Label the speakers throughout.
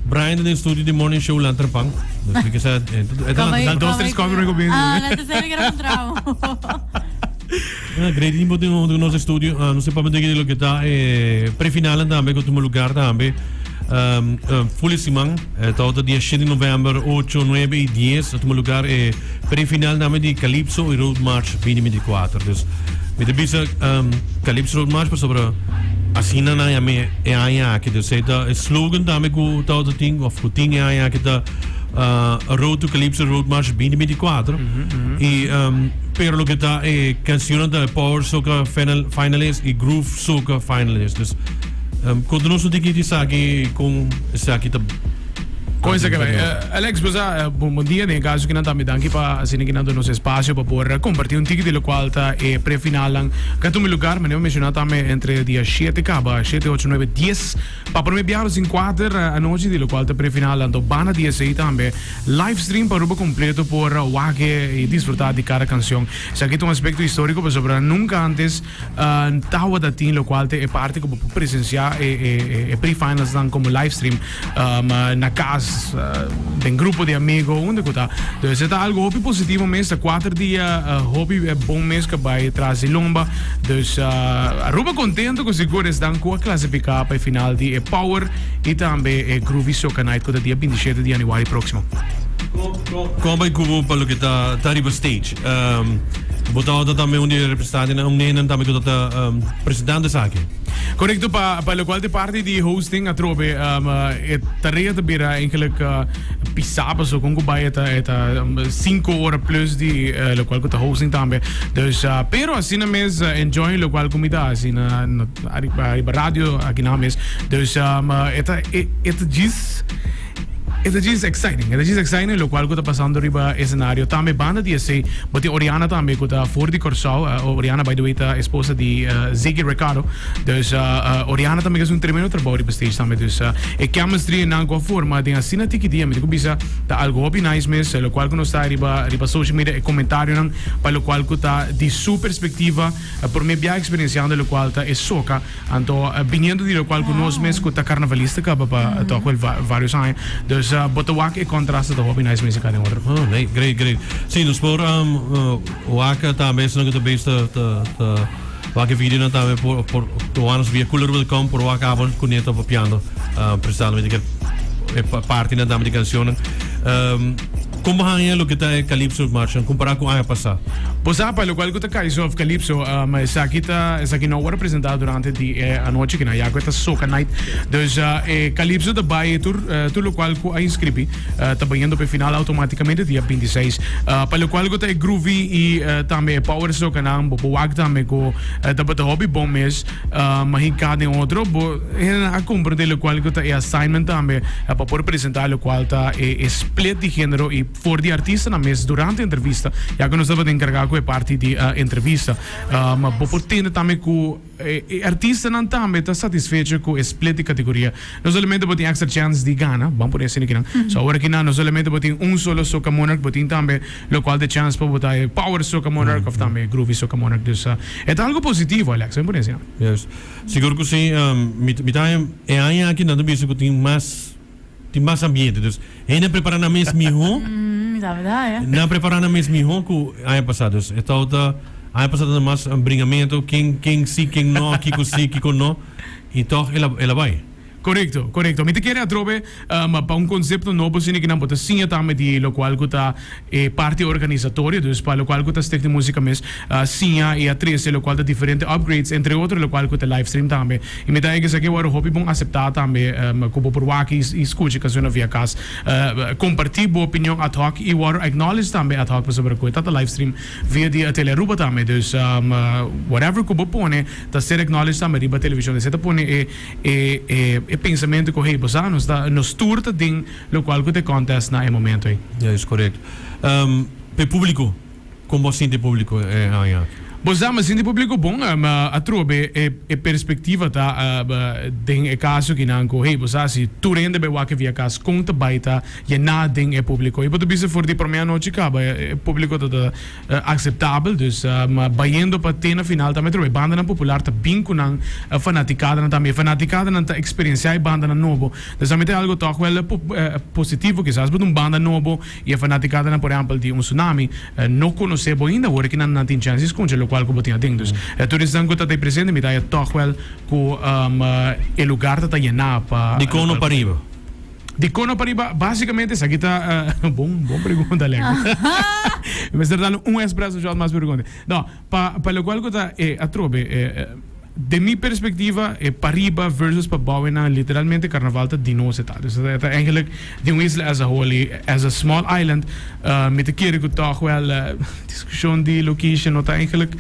Speaker 1: Brian ta den studio di Morning Show Lanterpan. Dus mi ke sa e ta
Speaker 2: Nan dos tres koffie prome ku bini.
Speaker 3: Ah, nan ta seri kera kontrao.
Speaker 1: Ah, great tin bo tin hunto ku nos studio. Ah, nos ta papia di loke ta e prefinalnan tambe ku tuma lugar tambe. Um, um, fuli siman, eh, ta dia 7 di november, 8, 9 y 10, a tuma lugar e prefinal tambe di Calypso y Road March 2024. Dus, mi ta bisa um, Calypso Road March pasobra asina nan yama e aña aki. Dus e ta e slogan tambe ku ta tin of ku tin e aña aki ta uh, Road to Calypso Road March 2024. Y um, pero loke ta e cancionnan ta Power Soca final, Finalist y Groove Soca Finalist. Dus um, konta nos un tiki di esaki kon esaki ta
Speaker 2: Kon esaki bai? Eh, Alex, pues, ah, bon, bon dia. Den e caso kinan tambe danki pa asina kinan duna nos espacio pa por comparti un tiki di locual ta e prefinalnan ka tuma lugar. Manera menciona tambe entre dia shete caba, shete, ocho, nuebe, dies, pa prome biaha sin kuater anochi di locual ta prefinal. Anto banda di esey tambe live stream pa Aruba completo por wak y disfruta di cada cancion. Esaki ta un aspecto historico pasobra nunca antes Tawata tin locual ta e parti cu bo por presencia e pre-finalsnan como live stream na cas, den grupo di amigo, unda cu ta. Dus e ta algo hopi positivo mes, ta cuater dia hopi bon mes cu a bay tras di lomba. Dus Aruba contento cu sigur esnan cu a clasifica pa e final di e Power y tambe e Groovy Soca Night cu ta dia 27 di januari proximo.
Speaker 1: Con bay cu bo pa loke ta riba stage? Bo tabata tambe un di e representantenan, un nenan tambe ku ta presentando esaki.
Speaker 2: Korekto, pa pa lokual ta e parti di hosting atrobe e tarea ta bira eigenlijk pisá paso kon ku bai e ta e ta sinku ora plus di lokual ku ta hosting tambe. Dus pero asina mes enjoy lokual ku mi ta hasi na na ariba radio akinan mes. Dus e ta e ta djis. E ta djis exciting, e ta djis exciting locual cu ta pasando riba escenario. Tambe banda di esey bo tin Oriana tambe cu ta for di Corsou. Oriana by the way ta esposa di Ziggy Ricardo. Dus Oriana tambe haci un tremendo trabou riba stage tambe. Dus e chemistry nan cu a forma den asina tiki dia mi tin cu bisa ta algo hopi nice mes. Locual cu nos ta riba riba social media e comentarionan pa locual cu ta di su perspectiva prome bia experienciando locual ta e soca. Anto biniendo di locual cu nos mes cu ta carnavalista caba pa toch wel varios aña. Dus bo ta wak e contraste ta hopi nice musica den otro.
Speaker 1: Oh, nee, great, great. Sí, nos por wak tambe esnan cu ta bezig ta ta ta wak e videonan tambe por por wak nos via cooler.com por wak abo cu Neto papiando presentando e e partinan tambe di cancionnan. Con bo haña loke ta e Calypso March compara cu aña pasa?
Speaker 2: Bo sa pa locual cu ta Calypso of Calypso, esaki ta esaki no a worde presenta durante di e anochi kinan ya cu e ta Soca Night. Dus e Calypso ta bay tur tur locual cu a inscribi ta bayendo pa e final automaticamente dia 26. Pa locual cu ta e Groovy y tambe e Power Soca nan bo por wak tambe cu tabata hopi bon mes. Ma hinká den otro, bo hendenan a komprendé lokual ku ta e assignment tambe pa por presentá lokual ta e split di género i for di artistanan mes durante entrevista, ya ku nos tabata enkargá ku e parti di entrevista. Ma bo por tende tambe ku e artistanan tambe ta satisfecho ku e split di kategoria. No solamente bo tin extra chèns di gana, ban pone asina kinan, so awor akinan no solamente bo tin un solo Soca Monarch, bo tin tambe Locual ta e chance pa bo ta e Power Soca Monarch of tambe e Groovy Soca Monarch. Dus e ta algo positivo, Alex, mi por deci.
Speaker 1: Yes. Sigur cu si. Mi mi ta haña e aña aki nan ta bisa cu tin mas tin mas ambiente. Dus hende a prepara nan mes miho.
Speaker 3: Mi ta berdad, ya.
Speaker 1: Nan a prepara nan mes miho cu aña pasa. Dus e tabata aña pasa tabata mas bringamento, ken ken si, ken no, kico si, kico no. Y toch el a el a bay.
Speaker 2: Korekto, korekto. Mi ta kere atrobe pa un konsepto nobo asina ki nan bo ta siña tambe di lokual ku ta e parti organisatorio, dus pa lokual ku ta Stichting Musica mes siña i a trese lokual ta diferente upgrades, entre otro lokual ku ta live stream tambe. I mi ta haña ku esaki a wòrdu hopi bon aseptá tambe ku bo por wak i skucha e kanshonnan via kas. Kompartí bo opinion ad hoc i wòrdu acknowledge tambe ad hoc pasobra ku e ta ta live stream via di Telearuba tambe. Dus whatever ku bo pone ta ser acknowledge tambe riba televishon. Esei ta pone e. E e e pensamentu ku hey bo sa nos ta nos tur ta den lokual ku ta e contest na e momento ei.
Speaker 1: Ja, is correct. P'e publico, kon bo a sinti e publico e aña aki?
Speaker 2: Bo sa, mi sinti publico bon, ma atrobe e e perspectiva ta den e caso kinan cu hey bo sa si tur hende bay wak via cas con ta bay ta yena den e publico y bo ta bisa for di prome anochi caba e publico ta ta aceptabel dus ma bayendo pa te na final tambe atrobe bandanan popular ta bin cu nan fanaticadanan tambe e fanaticadanan ta experiencia e bandanan nobo dus tambe ta algo toch wel positivo kisas bo ta un banda nobo Y e fanaticadanan por ehempel di un tsunami no conoce bo ainda, awor ki nan nan tin chance di sconcha locual cu bo tin aden. Dus tur esnan cu ta ta presente mi ta haya toch wel cu e lugar ta ta yena pa.
Speaker 1: Di cono pa riba?
Speaker 2: Di cono pa riba, basicamente esaki ta bon bon pregunta Alex. Mi mester dal un espresso shot mas pregunta. No, pa pa locual cu ta e atrobe e. Den mi perspectiva e pariba versus pabao enan literalmente carnaval ta di nos e ta. Dus e ta eigenlijk di un isla as a whole y as a small island mi ta kere cu toch wel discusion di location no ta eigenlijk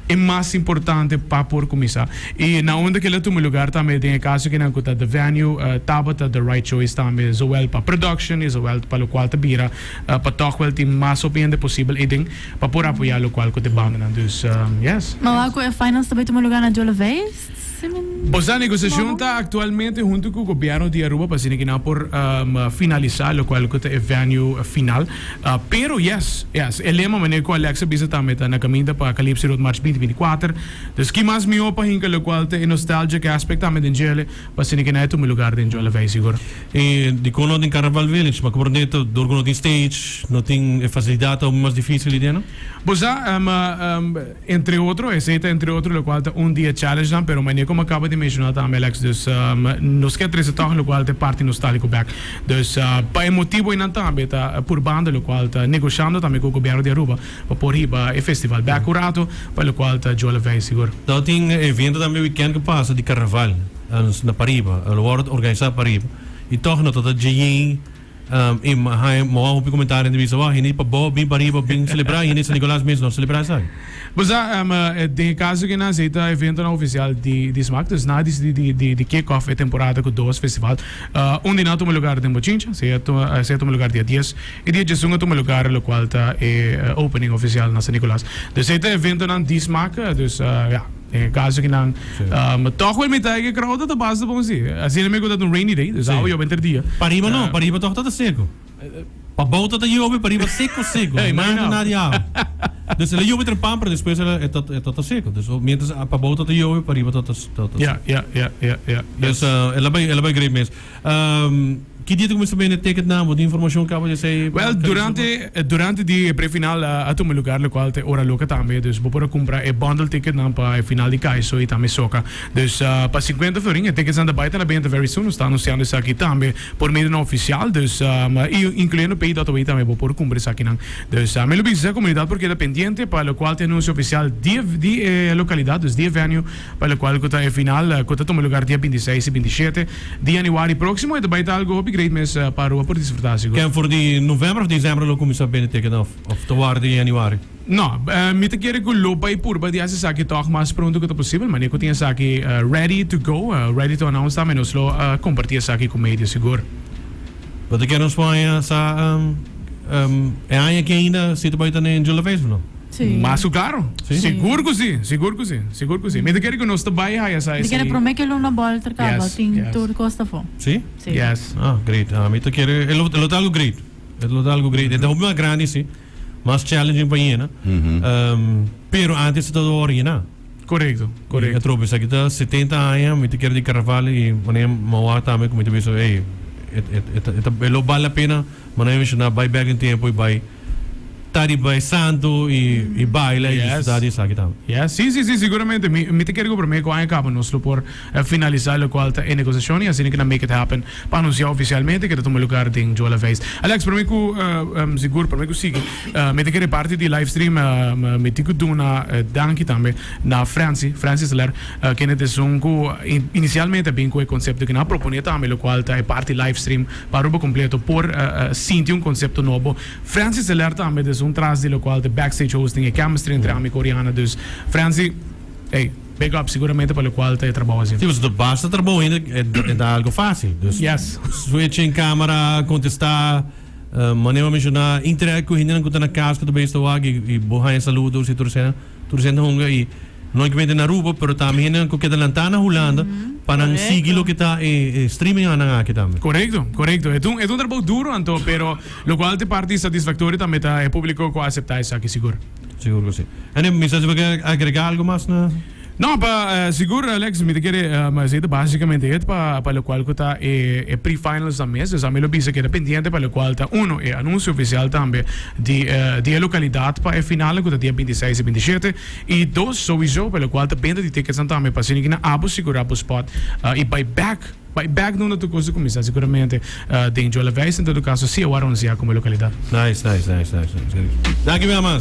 Speaker 2: e mas importante pa por cuminsa. Y na unda kila tuma lugar tambe den e caso kinan cu ta the venue tabata the right choice tambe zowel pa production y zowel pa locual ta bira pa toch wel tin mas hopi hende posibel eyden. Pa por apoya locual cu te bandanan dus yes.
Speaker 3: Ma wak cu e finals ta bay tuma lugar na Joleveist? Si mi
Speaker 2: Bosa negociacion ta actualmente hunto cu gobierno di Aruba pa asina ki nan por finalisa locual cu ta e venue final. Pero yes, yes, e lema manera cu Alex a bisa tambe ta na caminda pa Calypso Road March 2024. Dus ki mas miho pa hinca locual ta e nostalgic aspect tambe den djele pa asina ki nan e tuma lugar den Joleveist sigur.
Speaker 1: E dikon no tin Carnaval Village? Ma ku por neto dor ku no tin stage, no tin e fasilidat ta hopi mas dificil idea no?
Speaker 2: Bo sa, entre otro, esei ta entre otro lokual ta un di e challengenan, pero manera ku mi a kaba di menshoná tambe Alex, dus nos ke trese tòg lokual ta e parti nostálgiko bèk. Dus pa e motibu einan tambe ta purbando lokual ta negoshando tambe ku gobièrnu di Aruba pa por hiba e festival bèk un rato pa lokual ta Jola Vei sigur.
Speaker 1: Tawata tin evento tambe weekend ku pasa di karnaval na pariba, lo wòrdu organisá pariba i tòg no ta ta djeyen i mi haña mi wou hopi komentario di bisa wou hende di pabou bin pariba bin selebrá hende di San Nicolas mes no selebrá esaki.
Speaker 2: Bo sa den e kaso ku nan ta eventonan ofisial di di smak dus nan a disidí di di kick off e temporada ku dos festival un di nan a tuma lugar den Bochincha esei a tuma lugar dia dies E dia djesun a tuma lugar locual ta e opening oficial na San Nicolas. Dus e ta eventonan di smaak, dus ja, den e caso kinan toch wel mi ta e crowd ta basta bon si. Asina mi cu ta un rainy day, dus awe yobe enter dia.
Speaker 1: Pariba no, pariba toch ta ta seco. Pabou ta ta yobe, pariba seco seco. Nada nada di awa. Dus el a yobe trempan pero despues el ta ta ta seco. Dus mientras pabou ta ta yobe, pariba ta ta seco.
Speaker 2: Ja, ja, ja, ja, ja.
Speaker 1: Dus el a bay el a bay great mes. Ki dia ta kuminsá bende ticketnan? Bo tin informashon kaba di esei?
Speaker 2: Wèl, durante durante di e prefinal a tuma lugar lokual ta e ora loka tambe. Dus bo por a kumpra e bundle ticketnan pa e final di Kaiso i tambe Soka. Dus pa sinkuenta florin e ticketsnan ta bai ta na benta very soon. Nos ta anunsiando esaki tambe por medionan ofisial. Dus i inkluyendo pay.away tambe bo por kumpra esakinan. Dus mi lo bisa komunidat por keda pendiente pa lokual ta e anunsio ofisial di di e lokalidat, dus di e venue. Pa locual cu ta e final cu ta tuma lugar dia 26 y 27 di januari proximo e ta bay ta algo hopi great mes pa Aruba por disfruta sigur.
Speaker 1: Ken for di november of december lo cuminsa bende ticket of ta warda di januari?
Speaker 2: No, mi ta kere cu lo bay purba di haci esaki toch mas pronto cu ta posibel. Manera cu tin esaki ready to go, ready to announce tambe nos lo comparti esaki cu media sigur.
Speaker 1: Bo ta kere nos por haña sa e aña aki ainda si ta bay ta na Angel of no?
Speaker 3: Sí.
Speaker 2: Mas ku klaro.
Speaker 1: Sí.
Speaker 2: Sigur ku sí, sigur ku sí, sigur ku sí. Mi ta kere ku nos ta bai haya sa
Speaker 3: Mi
Speaker 2: esei.
Speaker 3: kere prome ke luna bolter kaba,
Speaker 2: Yes,
Speaker 3: tin
Speaker 2: yes.
Speaker 3: tur kos ta fo.
Speaker 1: Sí?
Speaker 3: Sí.
Speaker 2: Yes.
Speaker 1: Ah, great. Ah, mi ta kere, e lo, e lo ta algo great. E lo ta algo great. E ta hopi mas grandi, sí. Mas challenging pa yena. Um, pero antes ta todo ora yena.
Speaker 2: Korekto,
Speaker 1: E
Speaker 2: korekto.
Speaker 1: atrobe, esaki ta 70 aña, mi ta kere di carnaval y wanneer Mawar tambe ku mi ta bisa, ey, e, e, e ta, e ta, e lo bal la pena, manera mi menshoná, bai bek den tempo y bai Ta riba e santo y y baila y disfruta di esaki tambe.
Speaker 2: Yes, si, si, si, siguramente. Mi, mi ta kere ku prome ku aña kaba nos lo por finalisa lokual ta e negosiashon y asina ku nan make it happen pa anunsia ofisialmente ku ta tuma lugar den Jola Veis. Alex, prome ku sigur, prome ku sigui, mi ta kere parti di live stream mi tin ku duna danki tambe na Francy, Francis Ler, kende ta esun ku inisialmente a bin ku e konsepto ku nan a propone tambe lokual ta e parti live stream pa Aruba kompleto por sinti un konsepto nobo. Francis Zeller tambe des un tras di locual ta backstage hosting e chemistry entre ami cu Oriana dus Franci ey big up siguramente pa locual ta e trabou asina.
Speaker 1: Si pasobra ta basta trabou ainda e ta algo facil dus
Speaker 2: Yes.
Speaker 1: switch en camera contesta manera bo a menciona interact cu hendenan cu ta na cas cu ta bezig ta wak y bo haya saludos y tur esena. Tur hende hunga y no únicamente na Aruba, pero tambe hende cu keda lanta na Hulanda pa nan sigui loke ta e streaming nan aki tambe.
Speaker 2: Correcto, correcto. E ta un trabou duro, anto, pero locual ta parti satisfactorio tambe ta e publico cu a acepta esaki sigur.
Speaker 1: Sigur cu si. En mi sa si bo agrega algo mas na?
Speaker 2: No, pa sigur, Alex, mi ta kere uh, basicamente het pa locual cu ta e pre-finals na mes, dus ami lo bisa keda pendiente pa locual ta uno e anuncio oficial tambe di e localidad pa e final cu ta dia 26 y 27 y dos, sowieso pa locual ta benta di tickets tambe pa asina cu abo sigura bo spot y bay back bay back na tur cos cuminsa seguramente den Jola Wijs, en todo caso si awor anuncia como localidad.
Speaker 1: Nice, nice, nice, nice. Nice. Dank je wel, man.